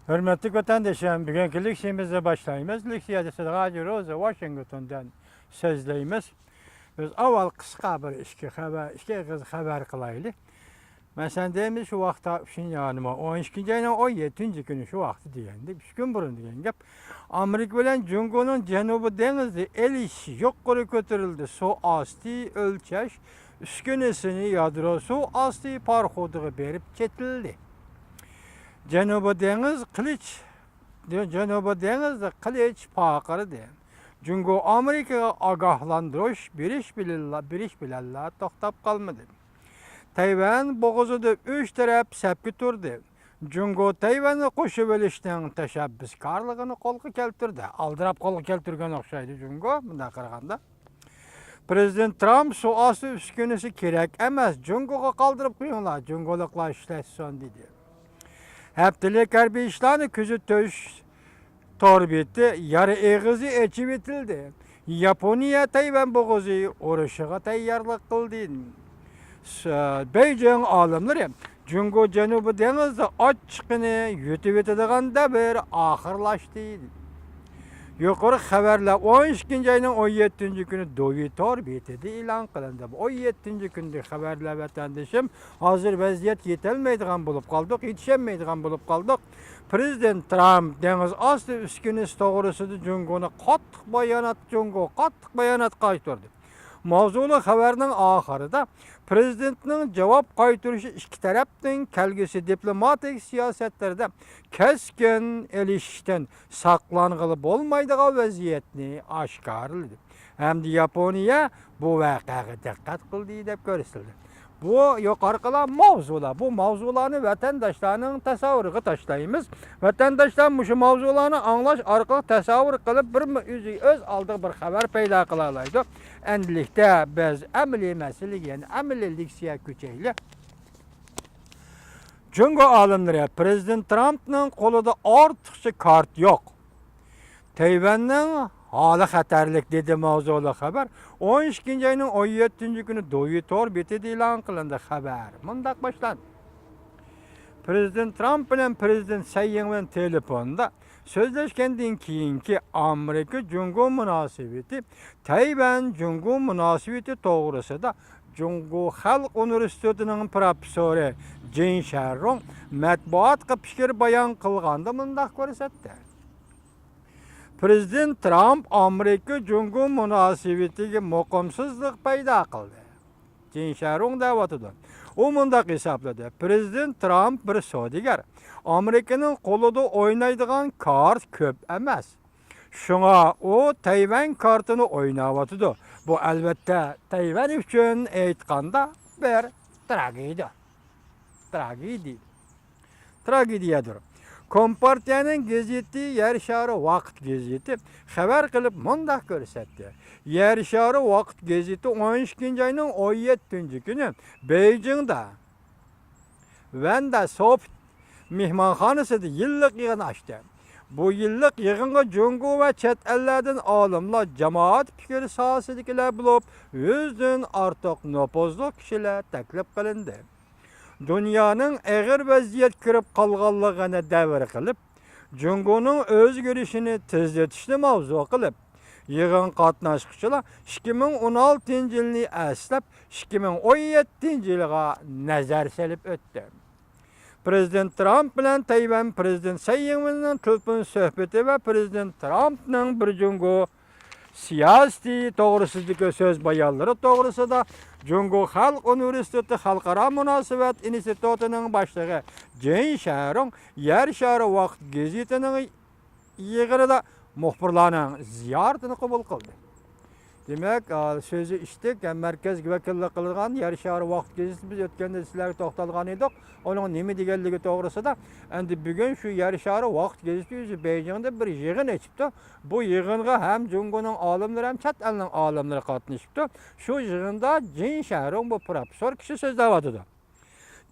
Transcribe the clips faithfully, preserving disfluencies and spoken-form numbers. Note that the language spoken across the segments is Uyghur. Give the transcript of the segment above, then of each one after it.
ھۆرمەتلىك ۋەتەندىشىم، بۈگۈنكى لېكسىيەمىزنى باشلايمىز. لېكسىيەدە سىزگە ھازىر روزا ۋاشىنگتوندىن سۆزلەيمىز. بىز ئاۋۋال قىسقا بىر ئىككى خەۋەر، ئىككى ئېغىز خەۋەر قىلايلى. مەسىلەن، دەيمىز، شۇ ۋاقىتتا ئۈچىنچى يانىما، ئون ئىككىنچى ئاينىڭ ئون يەتتىنچى كۈنى، شۇ ۋاقىتتا دېگەندەك، ئۈچ كۈن بۇرۇن دېگەن گەپ. ئامېرىكا بىلەن جۇڭگونىڭ جەنۇبىي دېڭىزدا ئېلىشىش يۇقىرى كۆتۈرۈلدى. سۇ ئاستى ئۆلچەش ئۈسكۈنىسىنى يادرو سۇ ئاستى پاراخوتىغا بېرىپ چېتىلدى. جەنۇبىي دېڭىز قىلىچ، جەنۇبىي دېڭىزدا قىلىچ پارقىرىدى. جۇڭگو ئامېرىكىغا ئاگاھلاندۇرۇش بېرىش بىلەنلا، بېرىش بىلەنلا توختاپ قالمىدى. تەيۋەن بوغۇزىدا ئۈچ تەرەپ سەپكە تۇردى. جۇڭگو تەيۋەننى قوشۇۋېلىشنىڭ تەشەببۇسكارلىقىنى قولغا كەلتۈردى. ئالدىراپ قولغا كەلتۈرگەن ئوخشايدۇ جۇڭگو، مۇنداق قارىغاندا. پرېزىدېنت ترامپ سۇ ئاستى ئۈسكۈنىسى كېرەك ئەمەس، جۇڭگوغا قالدۇرۇپ قويۇڭلار، جۇڭگولۇقلار ئىشلەتسۇن، دېدى. ھەپتىلىك ھەربىي ئىشلارنى كۆزىتىش تور بېتى يار ئېغىزى ئېچىۋېتىلدى. ياپونىيە تەيۋەن بوغۇزى ئۇرۇشىغا تەييارلىق قىلدى. س-، بېيجىڭ ئالىملىرى جۇڭگو جەنۇبىي دېڭىزدا ئاچچىقىنى يۇتۇۋېتىدىغان دەۋر ئاخىرلاشتى. يۇقىرى خەۋەرلەر ئون ئىككىنچى ئاينىڭ ئون يەتتىنچى كۈنى دوۋى تور بېتىدە ئېلان قىلىندى. ئون يەتتىنچى كۈندىكى خەۋەرلەر، ۋەتەندىشىم، ھازىر ۋەزىيەت يېتەلمەيدىغان بولۇپ قالدۇق، يېتىشەلمەيدىغان بولۇپ قالدۇق. پرېزىدېنت ترامپ دېڭىز ئاستى ئۈسكۈنىسى توغرىسىدا جۇڭگونى قاتتىق بايانات، جۇڭگو قاتتىق بايانات قايتۇردى. ماۋزۇلۇق خەۋەرنىڭ ئاخىرىدا پرېزىدېنتنىڭ جاۋاب قايتۇرۇشى ئىككى تەرەپنىڭ كەلگۈسى دىپلوماتىك سىياسەتلىرىدە كەسكىن ئېلىشىشتىن ساقلانغىلى بولمايدىغان ۋەزىيەتنى ئاشكارىلىدى ھەمدە ياپونىيە بۇ ۋەقەگە دىققەت قىلدى دەپ كۆرسىتىلدى. بۇ يۇقىرىقىلار ماۋزۇلار. بۇ ماۋزۇلارنى ۋەتەنداشلارنىڭ تەسەۋۋۇرىغا تاشلايمىز. ۋەتەنداشلار مۇشۇ ماۋزۇلارنى ئاڭلاش ئارقىلىق تەسەۋۋۇر قىلىپ، بىر مۇ-، ئۆزى ئۆز ئالدىغا بىر خەۋەر پەيدا قىلالايدۇ. ئەمدىلىكتە بىز ئەمەلىي مەسىلىگە، يەنى ئەمەلىي لېكسىيە كۆچەيلى. جۇڭگو ئالىملىرى پرېزىدېنت ترامپنىڭ قولىدا ئارتۇقچە كارت يوق. تەيۋەننىڭ ھالى خەتەرلىك، دېدى ماۋزۇلۇق خەۋەر. ئون ئىككىنچى ئاينىڭ ئون يەتتىنچى كۈنى دوۋى تور بېتىدە ئېلان قىلىندى. خەۋەر مۇنداق باشلاندى. پرېزىدېنت ترامپ بىلەن پرېزىدېنت سەي يىڭۋېن تېلېفوندا سۆزلەشكەندىن كېيىنكى ئامېرىكا جۇڭگو مۇناسىۋىتى، تەيۋەن جۇڭگو مۇناسىۋىتى توغرىسىدا جۇڭگو خەلق ئۇنىۋېرسىتېتىنىڭ پروفېسسورى جىن شەرۇڭ مەتبۇئاتقا پىكىر بايان قىلغاندا مۇنداق كۆرسەتتى. پرېزىدېنت ترامپ ئامېرىكا جۇڭگو مۇناسىۋىتىگە مۇقىمسىزلىق پەيدا قىلدى. جىن شەرۇڭ دەۋاتىدۇ. ئۇ مۇنداق ھېسابلىدى، پرېزىدېنت ترامپ بىر سودىگەر. ئامېرىكىنىڭ قولىدا ئوينايدىغان كارت كۆپ ئەمەس. شۇڭا ئۇ تەيۋەن كارتىنى ئويناۋاتىدۇ. بۇ، ئەلۋەتتە، تەيۋەن ئۈچۈن ئېيتقاندا بىر تراگېدىيە. تراگېدىيە. تراگېدىيەدۇر. كومپارتىيەنىڭ گېزىتى يەر شارى ۋاقىت گېزىتى خەۋەر قىلىپ مۇنداق كۆرسەتتى. يەر شارى ۋاقىت گېزىتى ئون ئىككىنچى ئاينىڭ ئون يەتتىنچى كۈنى بېيجىڭدا ۋەندا سوفىت مېھمانخانىسىدا يىللىق يىغىن ئاچتى. بۇ يىللىق يىغىنغا جۇڭگو ۋە چەت ئەللەردىن ئالىملار، جامائەت پىكرى ساھەسىدىكىلەر بولۇپ، يۈزدىن ئارتۇق نوپۇزلۇق كىشىلەر تەكلىپ قىلىندى. دۇنيانىڭ ئېغىر ۋەزىيەتكە كىرىپ قالغانلىقىنى دەۋر قىلىپ، جۇڭگونىڭ ئۆزگىرىشىنى تېزلىتىشنى ماۋزۇ قىلىپ، يىغىن قاتناشقۇچىلار ئىككى مىڭ ئون ئالتىنچى يىلنى ئەسلەپ، ئىككى مىڭ ئون يەتتىنچى يىلغا نەزەر سېلىپ ئۆتتى. پرېزىدېنت ترامپ بىلەن تەيۋەن پرېزىدېنت سەي يىڭۋېننىڭ تېلېفون سۆھبىتى ۋە پرېزىدېنت ترامپنىڭ بىر جۇڭگو سىياسىتى توغرىسىدىكى سۆز بايانلىرى توغرىسىدا جۇڭگو خەلق ئۇنىۋېرسىتېتى خەلقئارا مۇناسىۋەت ئىنستىتۇتىنىڭ باشلىقى جېن شەرۇڭ يەر شارى ۋاقىت گېزىتىنىڭ يىغىنىدا مۇخبىرلارنىڭ زىيارىتىنى قوبۇل قىلدى. دېمەك، ئا، سۆزى ئىشتىك ھەم مەركەزگە ۋەكىللىك قىلىدىغان يەر شارى ۋاقىت گېزىتى، بىز ئۆتكەندە سىلەرگە توختالغان ئىدۇق. ئۇنىڭ نېمە دېگەنلىكى توغرىسىدا. ئەمدى بۈگۈن شۇ يەر شارى ۋاقىت گېزىتى ئۆزى بېيجىڭدا بىر يىغىن ئېچىپتۇ. بۇ يىغىنغا ھەم جۇڭگونىڭ ئالىملىرى، ھەم چەت ئەلنىڭ ئالىملىرى قاتنىشىپتۇ. شۇ يىغىندا جىن شەرۇڭ، بۇ پروفېسسور كىشى سۆزلەۋاتىدۇ.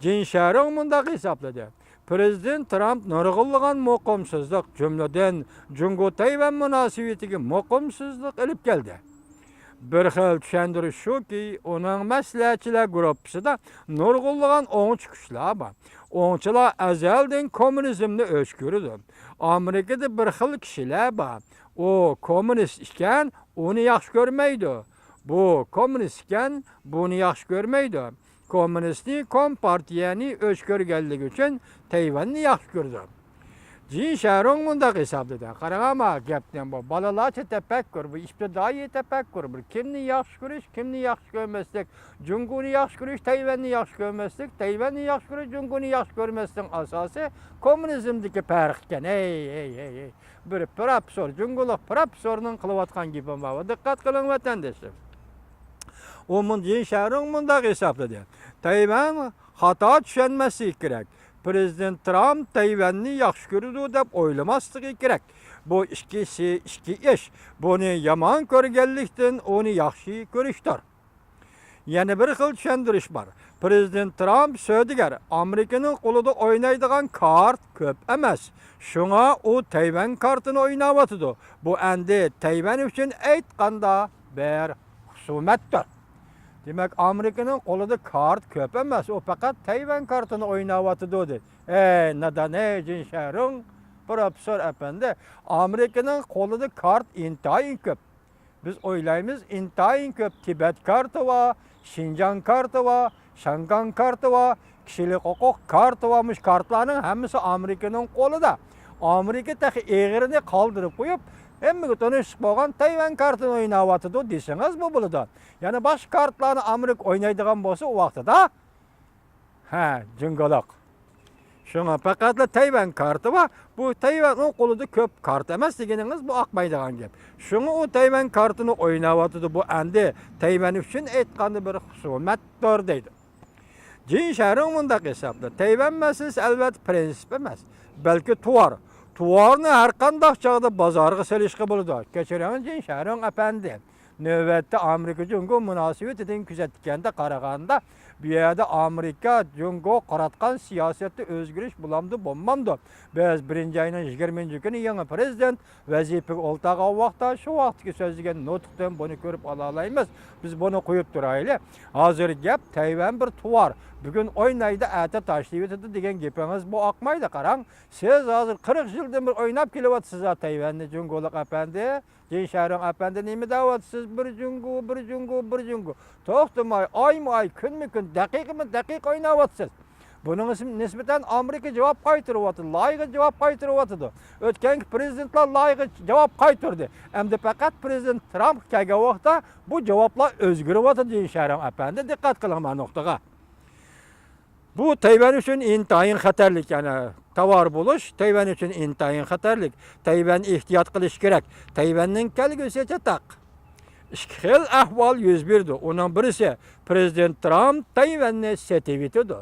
جىن شەرۇڭ مۇنداق ھېسابلىدى، پرېزىدېنت ترامپ نۇرغۇنلىغان مۇقىمسىزلىق، جۈملىدىن جۇڭگو تەيۋەن مۇناسىۋىتىگە مۇقىمسىزلىق ئېلىپ كەلدى. بىر خىل چۈشەندۈرۈش شۇكى، ئۇنىڭ مەسلىھەتچىلەر گۇرۇپپىسىدا نۇرغۇنلىغان ئوڭچى كۈچلەر بار. ئوڭچىلار ئەزەلدىن كوممۇنىزمنى ئۆچ كۆرىدۇ. ئامېرىكىدا بىر خىل كىشىلەر بار. ئۇ كوممۇنىست ئىكەن، ئۇنى ياخشى كۆرمەيدۇ. بۇ كوممۇنىست ئىكەن، بۇنى ياخشى كۆرمەيدۇ. كوممۇنىستنى كومپارتىيەنى ئۆچ كۆرگەنلىكى ئۈچۈن تەيۋەننى ياخشى كۆرىدۇ. جىن شەرۇڭ مۇنداق ھېسابلىدى. قاراڭ ئاما گەپنى، بۇ بالىلارچە تەپەككۇر، بۇ ئىپتىدائىي تەپەككۇر، بىر كىمنى ياخشى كۆرۈش، كىمنى ياخشى كۆرمەسلىك، جۇڭگونى ياخشى كۆرۈش، تەيۋەننى ياخشى كۆرمەسلىك، تەيۋەننى ياخشى كۆرۈش، جۇڭگونى ياخشى كۆرمەسلىكنىڭ ئاساسى كوممۇنىزمدىكى پەرق ئىكەن. ھەي، ھەي، ھەي، ھەي. بىر پروفېسسور، جۇڭگولۇق پروفېسسورنىڭ قىلىۋاتقان گېپى بار. دىققەت قىلىڭ، ۋەتەنداشلار. ئۇ مۇن-، جىن شەرۇڭ مۇنداق ھېسابلىدى. تەيۋەن خاتا چۈشەنمەسلىكى كېرەك. پىرېزىدېنت ترامپ تەيۋەننى ياخشى كۆرىدۇ دەپ ئويلىماسلىقى كېرەك. بۇ ئىككىسى ئىككى ئىش. بۇنى يامان كۆرگەنلىكتىن ئۇنى ياخشى كۆرۈشتۇر. يەنە بىر خىل چۈشەندۈرۈش بار. پىرېزىدېنت ترامپ سودىگەر، ئامېرىكىنىڭ قولىدا ئوينايدىغان كارت كۆپ ئەمەس. شۇڭا ئۇ تەيۋەن كارتىنى ئويناۋاتىدۇ. بۇ ئەمدى تەيۋەن ئۈچۈن ئېيتقاندا بىر خۇسۇمەتتۇر. دېمەك، ئامېرىكىنىڭ قولىدا كارت كۆپ ئەمەس، ئۇ پەقەت تەيۋەن كارتىنى ئويناۋاتىدۇ، دېدى. ئەي، نادان، ئەي، جىن شەرۇڭ، پروفېسسور ئەپەندى، ئامېرىكىنىڭ قولىدا كارت ئىنتايىن كۆپ. بىز ئويلايمىز، ئىنتايىن كۆپ تىبەت كارتى بار، شىنجاڭ كارتى بار، شاڭگاڭ كارتى بار، كىشىلىك ھوقۇق كارتى بار. مۇشۇ كارتىلارنىڭ ھەممىسى ئامېرىكىنىڭ قولىدا. ئامېرىكا تېخى ئېغىرىنى قالدۇرۇپ قويۇپ، ھەممىگە تونۇشلۇق بولغان تەيۋەن كارتىنى ئويناۋاتىدۇ دېسىڭىزمۇ بولىدۇ. يەنە باشقا كارتىلارنى ئامېرىكا ئوينايدىغان بولسا، ئۇ ۋاقتىدا ھە، جۇڭگولۇق. شۇڭا پەقەتلا تەيۋەن كارتى بار. بۇ تەيۋەن ئۇ قولىدا كۆپ كارت ئەمەس دېگىنىڭىز، بۇ ئاقمايدىغان گەپ. شۇڭا ئۇ تەيۋەن كارتىنى ئويناۋاتىدۇ. بۇ ئەمدى تەيۋەن ئۈچۈن ئېيتقاندا بىر خۇسۇمەتتۇر دەيدۇ. جىن شەرۇڭ مۇنداق ھېسابلىدى. تەيۋەن مەسىلىسى ئەلۋەتتە پرىنسىپ ئەمەس، بەلكى تۇۋار. تۇۋارنى ھەر قانداق چاغدا بازارغا سېلىشقا بولىدۇ. كەچۈرۈڭ، جىن شەرۇڭ ئەپەندى. نۆۋەتتە ئامېرىكا جۇڭگو مۇناسىۋىتىدىن كۆزەتكەندە قارىغاندا، بۇ يەردە ئامېرىكا جۇڭگو قاراتقان سىياسەتتە ئۆزگىرىش بولامدۇ، بولمامدۇ؟ بىز بىرىنچى ئاينىڭ يىگىرمىنچى كۈنى يېڭى پىرېزىدېنت ۋەزىپىگە ئولتۇرغان ۋاقىتتا شۇ ۋاقىتتىكى سۆزلىگەن نۇتۇقتىن بۇنى كۆرۈپ ئالالايمىز. بىز بۇنى قويۇپ تۇرايلى. ھازىر گەپ تەيۋەن بىر تۇۋار. بۈگۈن ئوينايدۇ، ئەتە تاشلىۋېتىدۇ دېگەن گېپىڭىز بۇ ئاقمايدۇ. قاراڭ، سىز ھازىر قىرىق يىلدىن بېرى ئويناپ كېلىۋاتىسىز ھە تەيۋەننى، جۇڭگولۇق ئەپەندى. جىن شەرۇڭ ئەپەندى، نېمە دەۋاتىسىز؟ بىر جۇڭگو، بىر جۇڭگو، بىر جۇڭگو. توختىماي، ئايمۇ ئاي، كۈنمۇ كۈن، دەقىقىمۇ دەقىقە ئويناۋاتىسىز. بۇنىڭغا نىسبەتەن ئامېرىكا جاۋاب قايتۇرۇۋاتىدۇ، لايىغا جاۋاب قايتۇرۇۋاتىدۇ. ئۆتكەنكى پىرېزىدېنتلار لايىغا جاۋاب قايتۇردى. ئەمدى پەقەت پىرېزىدېنت ترامپ كەلگەن ۋاقىتتا بۇ جاۋابلار ئۆزگىرىۋاتىدۇ، جىن شەرۇڭ ئەپەندى. دىققەت قىلىڭ مانا نۇقتىغا. بۇ تەيۋەن ئۈچۈن ئىنتايىن خەتەرلىك، يەنى تاۋار بولۇش تەيۋەن ئۈچۈن ئىنتايىن خەتەرلىك. تەيۋەن ئېھتىيات قىلىشى كېرەك. تەيۋەننىڭ كەلگۈسى چاتاق. ئىككى خىل ئەھۋال يۈز بېرىدۇ. ئۇنىڭ بىرسى، پىرېزىدېنت ترامپ تەيۋەننى سېتىۋېتىدۇ.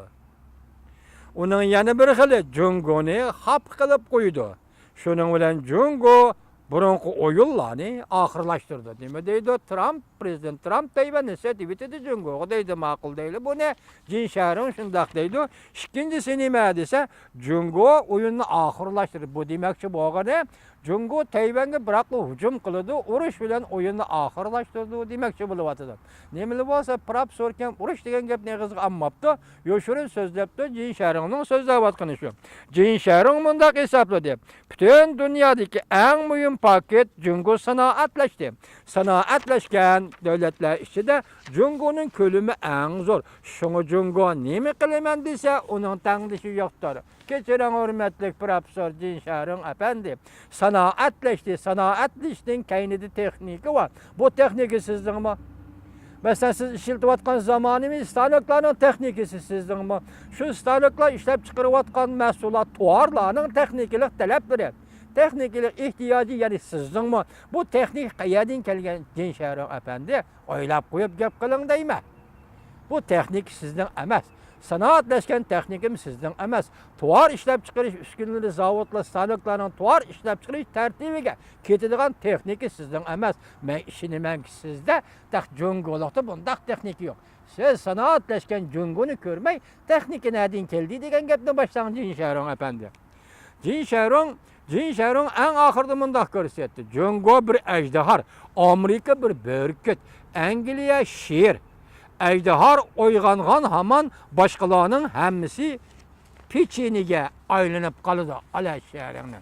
ئۇنىڭ يەنە بىر خىلى، جۇڭگونى خاپا قىلىپ قويىدۇ. شۇنىڭ بىلەن جۇڭگو بۇرۇنقى ئويۇنلارنى ئاخىرلاشتۇرىدۇ. نېمە دەيدۇ ترامپ؟ پىرېزىدېنت ترامپ تەيۋەننى سېتىۋېتىدۇ جۇڭگوغا دەيدۇ. ماقۇل دەيلى بۇنى. جىن شەرۇڭ شۇنداق دەيدۇ. ئىككىنچىسى نېمە دېسە، جۇڭگو ئويۇننى ئاخىرلاشتۇردى. بۇ دېمەكچى بولغىنى، جۇڭگو تەيۋەنگە بىراقلا ھۇجۇم قىلىدۇ، ئۇرۇش بىلەن ئويۇننى ئاخىرلاشتۇرىدۇ دېمەكچى بولۇۋاتىدۇ. نېمىلا بولسا، پروفېسسوركەن ئۇرۇش دېگەن گەپنى ئېغىزغا ئالماپتۇ. يوشۇرۇن سۆزلەپتۇ، جىن شەرۇڭنىڭ سۆزلەۋاتقىنى شۇ. جىن شەرۇڭ مۇنداق ھېسابلىدى. پۈتۈن دۇنيادىكى ئەڭ مۇھىم پاكىت جۇڭگو سانائەتلەشتى. سانائەتلەشكەن دۆلەتلەر ئىچىدە جۇڭگونىڭ كۆلىمى ئەڭ زور. شۇڭا جۇڭگو نېمە قىلىمەن دېسە، ئۇنىڭ تەڭدىشى يوقتۇر. كەچۈرۈڭ، ھۆرمەتلىك پروفېسسور جىن شەرۇڭ ئەپەندى. سانائەتلەشتى، سانائەتلىشىشنىڭ كەينىدە تېخنىكا بار. بۇ تېخنىكا سىزنىڭمۇ؟ مەسىلەن، سىز ئىشلىتىۋاتقان زامانىۋى ستانوكلارنىڭ تېخنىكىسى سىزنىڭمۇ؟ شۇ ستانوكلار ئىشلەپ چىقىرىۋاتقان مەھسۇلات، تۇغارلارنىڭ تېخنىكىلىق تەلەپلىرى، تېخنىكىلىق ئېھتىياجى، يەنى سىزنىڭمۇ؟ بۇ تېخنىكا قەيەردىن كەلگەن، جىن شەرۇڭ ئەپەندى؟ ئويلاپ قويۇپ گەپ قىلىڭ دەيمەن. بۇ تېخنىكا سىزنىڭ ئەمەس. سانائەتلەشكەن تېخنىكىمۇ سىزنىڭ ئەمەس. تۇغار ئىشلەپ چىقىرىش ئۈسكۈنىلىرى، زاۋۇتلار، ستانوكلارنىڭ تۇغار ئىشلەپ چىقىرىش تەرتىپىگە كېتىدىغان تېخنىكا سىزنىڭ ئەمەس. مەن ئىشىنىمەنكى، سىزدە تېخ-، جۇڭگولۇقتا بۇنداق تېخنىكا يوق. سىز سانائەتلەشكەن جۇڭگونى كۆرمەي، تېخنىكا نەدىن كەلدى دېگەن گەپنى باشلاڭ، جىن شەرۇڭ ئەپەندى. جىن شەرۇڭ، جىن شەرۇڭ ئەڭ ئاخىرىدا مۇنداق كۆرسەتتى: جۇڭگو بىر ئەجدىھار، ئامېرىكا بىر بۈركۈت، ئەنگلىيە شىر. ئەجدىھار ئويغانغان ھامان باشقىلارنىڭ ھەممىسى پېچىنىگە ئايلىنىپ قالىدۇ، ئالا شەرۇڭنى.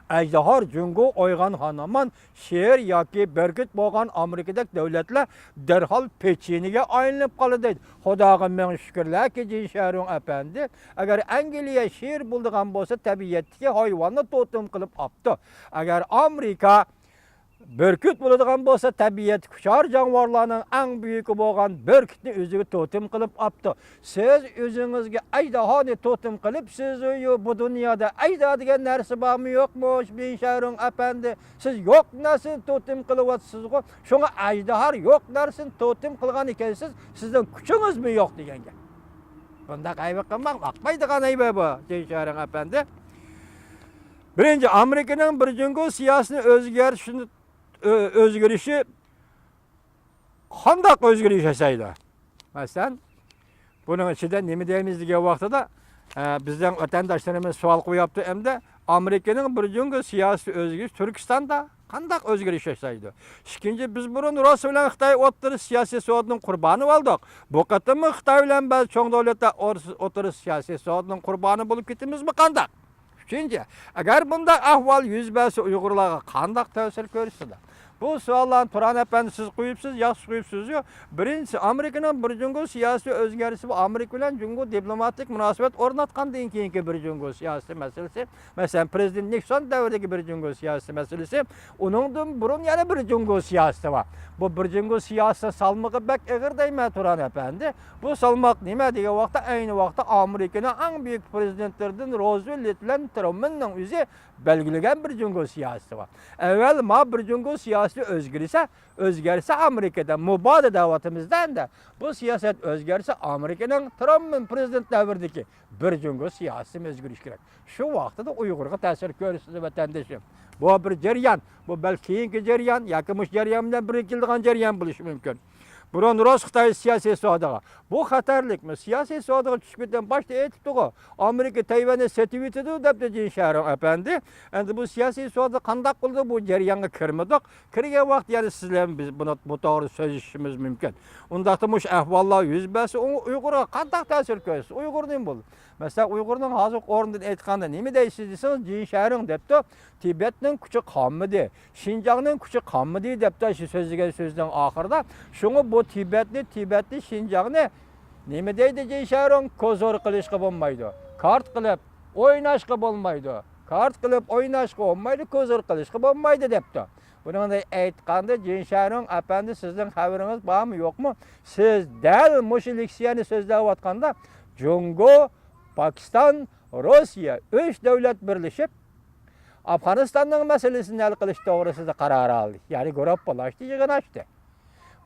ئەجدىھار جۇڭگو ئويغانغان ھامان شىر ياكى بۈركۈت بولغان ئامېرىكىدەك دۆلەتلەر دەرھال پېچىنىگە ئايلىنىپ قالىدۇ دەيدۇ. خۇداغا مىڭ شۈكۈرلەركى، جىن شەرۇڭ ئەپەندى، ئەگەر ئەنگلىيە شىر بولىدىغان بولسا، تەبىئەتتىكى ھايۋاننى توتېم قىلىپ ئاپتۇ. ئەگەر ئامېرىكا بۈركۈت بولىدىغان بولسا، تەبىئەتتىكى ئۇچار جانىۋارلارنىڭ ئەڭ بۈيۈكى بولغان بۈركۈتنى ئۆزىگە توتېم قىلىپ ئاپتۇ. سىز ئۆزىڭىزگە ئەجدىھانى توتېم قىلىپسىز، يو، بۇ دۇنيادا ئەجدىھا دېگەن نەرسە بارمۇ يوقمۇ، جىن شەرۇڭ ئەپەندى؟ سىز يوق نەرسىنى توتېم قىلىۋاتىسىزغۇ. شۇڭا ئەجدىھا يوق نەرسىنى توتېم قىلغان ئىكەنسىز، سىزنىڭ كۈچىڭىزمۇ يوق دېگەن گەپ. بۇنداق ھەيۋە قىلماق باقمايدىغان ھەيۋە بۇ، جىن شەرۇڭ ئەپەندى. بىرىنچى، ئامېرىكىنىڭ بىر جۇڭگو سىياسىتىنى ئۆزگەرتىشىنى، ئۆ-، ئۆزگىرىشى قانداق ئۆزگىرىش ياسايدۇ؟ مەسىلەن، بۇنىڭ ئىچىدە نېمە دەيمىز دېگەن ۋاقتىدا، ئە، بىزنىڭ ۋەتەنداشلىرىمىز سوئال قويۇپتۇ ئەمدى، ئامېرىكىنىڭ بىر جۇڭگو سىياسىتى ئۆزگىرىش تۈركىستاندا قانداق ئۆزگىرىش ياسايدۇ؟ ئىككىنچى، بىز بۇرۇن روسىيە بىلەن خىتاي ئوتتۇرا سىياسىي سوتىنىڭ قۇربانى بولدۇق. بۇ قېتىممۇ خىتاي بىلەن بەزى چوڭ دۆلەتلەر ئوتتۇرا سىياسىي سوتىنىڭ قۇربانى بولۇپ كېتىمىزمۇ قانداق؟ ئۈچىنچى، ئەگەر بۇنداق ئەھۋال يۈز بەرسە، ئۇيغۇرلارغا قانداق تەسىر كۆرسىتىدۇ؟ بۇ سوئاللارنى تۇران ئەپەندى سىز قويۇپسىز، ياخشى قويۇپسىزغۇ. بىرىنچىسى، ئامېرىكىنىڭ بىر جۇڭگو سىياسىتى ئۆزگەرسە، بۇ ئامېرىكا بىلەن جۇڭگو دىپلوماتىك مۇناسىۋەت ئورناتقاندىن كېيىنكى بىر جۇڭگو سىياسىتى مەسىلىسى. مەسىلەن، پىرېزىدېنت نىكسون دەۋرىدىكى بىر جۇڭگو سىياسىتى مەسىلىسى، ئۇنىڭدىن بۇرۇن يەنە بىر جۇڭگو سىياسىتى بار. بۇ بىر جۇڭگو سىياسىتى سالمىقى بەك ئېغىر دەيمەن، تۇران ئەپەندى. بۇ سالماق نېمە دېگەن ۋاقىتتا، ئەينى ۋاقىتتا ئامېرىكىنىڭ ئەڭ بۈيۈك پىرېزىدېنتلىرىدىن روزۋېلت بىلەن ترۇمەننىڭ ئۆزى بەلگىلىگەن بىر جۇڭگو سىياسىتى بار. ئەۋۋەل ما بىر جۇڭگو سىياسىتى ئۆزگىرسە، ئۆزگەرسە ئامېرىكىدا، مۇبادا دەۋاتىمىزدا ئەمدى، بۇ سىياسەت ئۆزگەرسە، ئامېرىكىنىڭ ترۇمەن پىرېزىدېنت دەۋرىدىكى بىر جۇڭگو سىياسىتىمۇ ئۆزگىرىشى كېرەك. شۇ ۋاقتىدا ئۇيغۇرغا تەسىر كۆرسىتىدۇ، ۋەتەندىشىم. بۇ بىر جەريان. بۇ بەلكى كېيىنكى جەريان ياكى مۇشۇ جەريان بىلەن بىرگە كېلىدىغان جەريان بولۇشى مۇمكىن. بۇرۇن رۇس خىتاي سىياسىي سودىغا. بۇ خەتەرلىكمۇ؟ سىياسىي سودىغا چۈشكىنىدىن باشتا ئېيتىپتىغۇ. ئامېرىكا تەيۋەننى سېتىۋېتىدۇ دەپتۇ جىن شەرۇڭ ئەپەندى. ئەمدى بۇ سىياسىي سودا قانداق قىلىدۇ؟ بۇ جەريانغا كىرمىدۇق. كىرگەن ۋاقىت يەنە سىز بىلەن بىز بۇنى، بۇ توغرىدا سۆزلىشىشىمىز مۇمكىن. ئۇنداقتا مۇشۇ ئەھۋاللار يۈز بەرسە، ئۇ ئۇيغۇرغا قانداق تەسىر كۆرسىتىدۇ؟ ئۇيغۇر نېمە بولىدۇ؟ مەسىلەن، ئۇيغۇرنىڭ ھازىرقى ئورنىدىن ئېيتقاندا نېمە دەيسىز دېسىڭىز، جىن شەرۇڭ دەپتۇ، تىبەتنىڭ كۈچى قالمىدى، شىنجاڭنىڭ كۈچى قالمىدى دەپتۇ شۇ سۆزلىگەن سۆزىنىڭ ئاخىرىدا. شۇڭا بۇ تىبەتنى، تىبەتنى، شىنجاڭنى نېمە دەيدۇ جىن شەرۇڭ؟ كوزۇر قىلىشقا بولمايدۇ، كارت قىلىپ ئويناشقا بولمايدۇ، كارت قىلىپ ئويناشقا بولمايدۇ، كوزۇر قىلىشقا بولمايدۇ دەپتۇ. بۇنىڭدەك ئېيتقاندا، جىن شەرۇڭ ئەپەندى، سىزنىڭ خەۋىرىڭىز بارمۇ يوقمۇ؟ سىز دەل مۇشۇ لېكسىيەنى سۆزلەۋاتقاندا، جۇڭگو، پاكىستان، روسىيە ئۈچ دۆلەت بىرلىشىپ، ئافغانىستاننىڭ مەسىلىسىنى ھەل قىلىش توغرىسىدا قارار ئالدى، يەنى گۇرۇپپىلاشتى، يىغىن ئاچتى.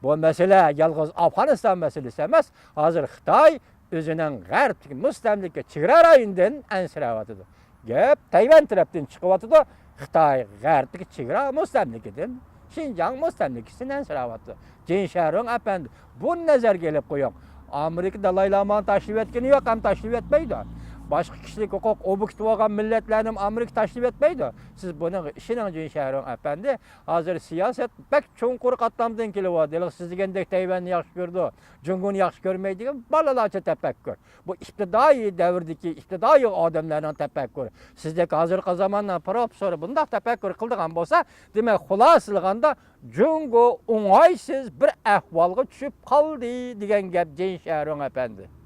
بۇ مەسىلە يالغۇز ئافغانىستان مەسىلىسى ئەمەس، ھازىر خىتاي ئۆزىنىڭ غەربتىكى مۇستەملىكە چېگرا رايونىدىن ئەنسىرەۋاتىدۇ. گەپ تەيۋەن تەرەپتىن چىقىۋاتىدۇ. خىتاي غەربتىكى چېگرا مۇستەملىكىدىن، شىنجاڭ مۇستەملىكىسىدىن ئەنسىرەۋاتىدۇ. جىن شەرۇڭ ئەپەندى، بۇنى نەزەرگە ئېلىپ قويۇڭ. ئامېرىكا دالاي لامانى تاشلىۋەتكىنى يوق ھەم تاشلىۋەتمەيدۇ. باشقا كىشىلىك ھوقۇق ئوبيېكتى بولغان مىللەتلەرنىمۇ ئامېرىكا تاشلىۋەتمەيدۇ. سىز بۇنىڭغا ئىشىنىڭ، جىن شەرۇڭ ئەپەندى. ھازىر سىياسەت بەك چوڭقۇر قاتلامدىن كېلىۋاتىدۇ. ھېلىقى سىز دېگەندەك تەيۋەننى ياخشى كۆرىدۇ، جۇڭگونى ياخشى كۆرمەيدۇ دېگەن بالىلارچە تەپەككۇر. بۇ ئىپتىدائىي دەۋردىكى ئىپتىدائىي ئادەملەرنىڭ تەپەككۇرى. سىزدەك ھازىرقى زاماننىڭ پروفېسسورى بۇنداق تەپەككۇر قىلىدىغان بولسا، دېمەك، خۇلاسىلىغاندا، جۇڭگو ئوڭايسىز بىر ئەھۋالغا چۈشۈپ قالدى دېگەن گەپ جىن شەرۇڭ ئەپەندى.